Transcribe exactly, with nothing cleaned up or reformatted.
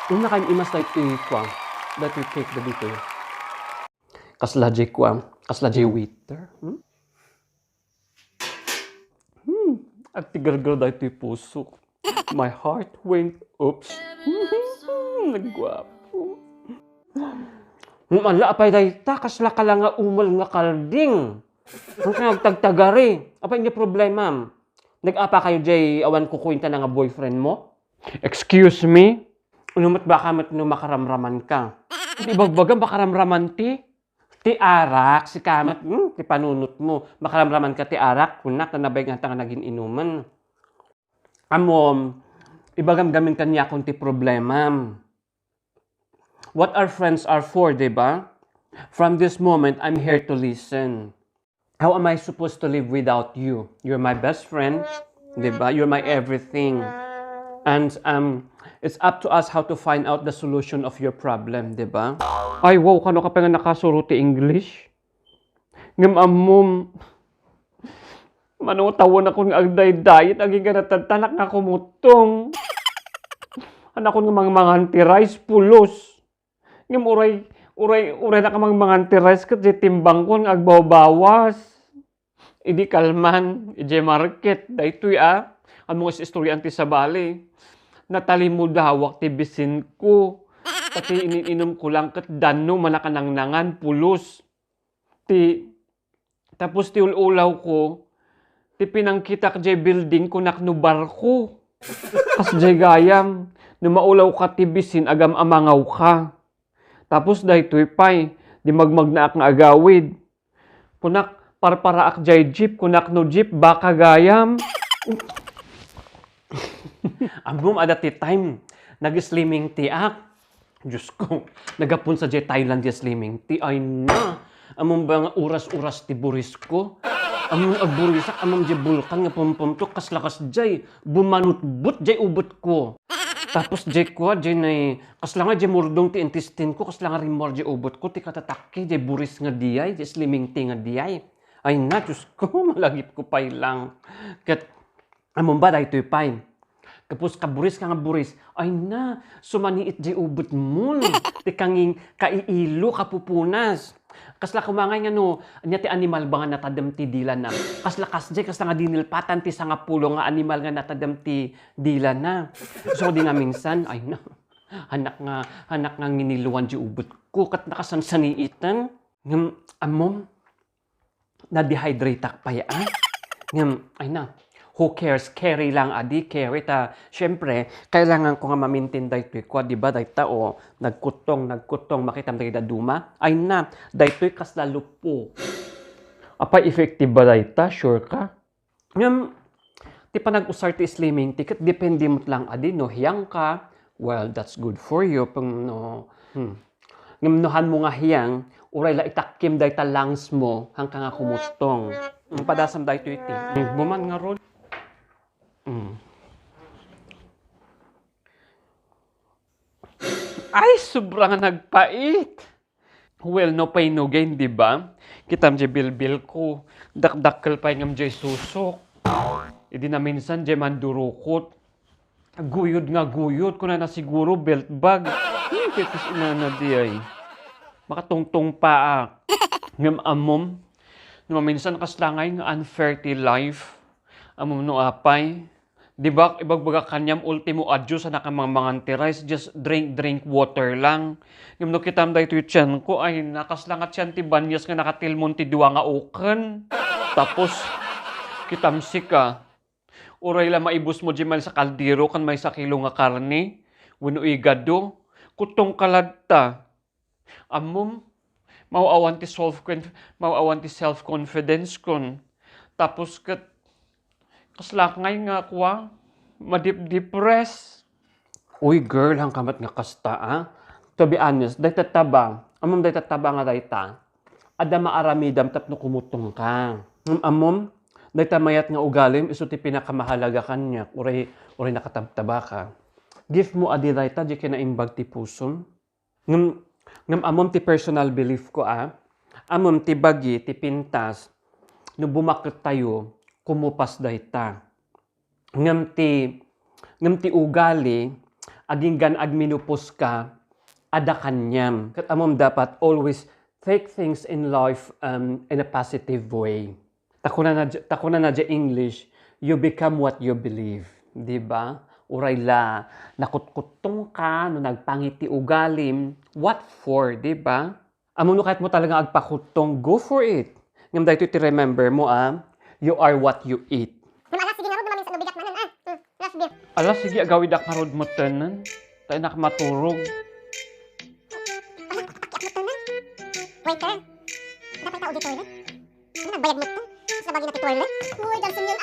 Una kay imas daytoy kua, daytoy cake dagitoy. Kasla jay kua, kasla jay waiter. Hmm? Hmm, agtigerger daytoy pusok. My heart went, oops. Nagguapo. Hmm, ala, apay dayta, kasla ka la nga umel nga kalding. Ang agtagtagari. Apay nga problema? Nag-apa kayo jay awan kukuwenta na nga boyfriend mo? Excuse me? Ano met baka met no makaramraman ka? Di bagbaga makaramraman ti? Ti arak, sika met, hmm, ti panunot mo. Makaramraman ka ti arak, kunak, ta nabay nga ta nga nagin-inuman. Amom, ibagam gamin kaniakon ti problemam. What our friends are for, di ba? From this moment, I'm here to listen. How am I supposed to live without you? You're my best friend, di ba? You're my everything. And um, it's up to us how to find out the solution of your problem, di ba? Ay, wow, kano ka pa nga nakasuro ti English? Ngem ammom, mano tawen akon nga agdaydayet, agingga natadtanak nga kumutong. Anakon nga mangmangan ti rice, pulos. Ngem uray, uray, uray nak mangmangan ti rice ket jay timbangkon nga agbawbawas. Idi kalman, idiay market, daytoy a, ammom nga istoryan ti sabali. Natalimudawak ti bisinko. Pati inin-inumko lang ket danno, manakanangnangan, pulos. Ti, tapos ti ul-ulawko, ti pinangkitak jay building, kunak no barko. Kasjay gayam, no maulawka ti bisin, agam-amangawka. Tapos daytoy pay, di magmagnaak nga agawid. Kunak, parparaak jay jeep, kunak no jeep, baka gayam. Ammom, adda ti time, nag-slimming tea ak. Diyos ko, nagapon sa jay Thailand jay slimming tea. Ay na, ammom ba nga oras-oras ti burisko? Ammom agburisak, ammom jay bulkan nga pumpumto, kasla kasjay, bumanutbot jay ubetko. Tapos jay kua, jay nay, kasla nga jay murdong ti intestine ko, kasla nga rimmuar jay ubetko, ti katatakki, jay buris nga diay, jay slimming tea nga diay. Ay na, Diyos ko, malagipko pay lang. Ket, ammom ba daytoy pay? Kapos ka buris ka nga buris, ay na, sumaniit jay ubetmon. Ti kanging kaiilo, kapupunas. Kasla koma ngay nga no, ania ti animal ba nga natadem ti dilana? Kasla kasjay, kasla nga dinilpatan ti sangapulo nga animal nga natadem ti dilana. So, di nga minsan, ay na, anak nga, anak nga nginiluan jay ubetko, ket nakasansaniitan. Ngem, ammom, na-dehydrateak pay, ah. Ngem, ay na, who cares? Carry lang, adi, carry ta. Siyempre, kailangan ko nga ma-maintain daytoy kua, di ba, dayta, o, nagkutong, nagkutong, makitam dagiti duma. Ay na, daytoy kasla lupo. Apay, effective ba dayta? Sure ka? Ngem, ti panag-usar ti slimming tea, ket depende met lang, adi, no, hiang ka, well, that's good for you. Pang no, hmm. Ngem no hanmo nga hiang, uray la itakkim dayta lungs mo, hanka nga kumutong. Ang padasam daytoy ti. Buman ngarud. Mm. Ay, sobra nga nagpait. Well, no pain, no gain, di ba? Kitam jay bilbil ko. Dakdakkel pay ngem jay susok. Idi naminsan, jay mandurukot. Guyod nga guyod, kunana siguro belt bag. Hmm, ket ti inana diay. Makatungtong paak. Ngem ammom, no maminsan kasla ngay nga unfair ti life. Ammom no apay. Di ba, ibagbagak kaniam, ultimo adios a nakamangmangan ti rice, just drink, drink water lang. Ngem no kitam daytoy tiyan ko, ay, nakasla nga tiyan ti banias nga nakatilmon ti dua nga uken. Tapos, kitam sika, uray la maibus mo di maysa kaldero ken maysa kilo nga karne, wenno igado, kutong ka latta. Ammom, maw-awan ti self conf-, maw-awan ti self-confidence kon. Tapos ket, kasla ngay nga kua, madip-depress. Uy, girl, hanka met nga kasta, ah. To be honest, dayta taba, ammom dayta taba nga dayta, adda maaramidam tapno kumutong ka. Ngem ammom, dayta mayat nga ugalim, isu ti pinakamahalaga kaniak, uray, uray nakatabtaba ka. Gift mo adi dayta, di kinaimbag ti pusom. Ngem, ngem ammom ti personal belief ko, ah. Ammom ti bagi, ti pintas, no bumaket tayo, kumupas dayta. Ngem ti, ngem ti ugali, aginggan agminupos ka, adda kaniam. Ket ammom dapat always take things in life, um, in a positive way. Ta kunana, ta kunana diay English, "You become what you believe." Di ba? Uray la, nakutkuttong ka, no nagpangit ti ugalim, what for, di ba? Ammom no kayatmo talaga agpakuttong, go for it. Ngem daytoy ti remember mo, ah, you are what you eat. Ngem ala, sige ngarud, no maminsan no bigat manen, ah. Hmm, last beer. Ala, sige, agawidak ngarud metten. Ta innak maturog. Ala, pakiak metten. Waiter, adda pay tao diay toilet? Ano, nagbayad metten? Sa bagay na ti toilet? Uy, dal senior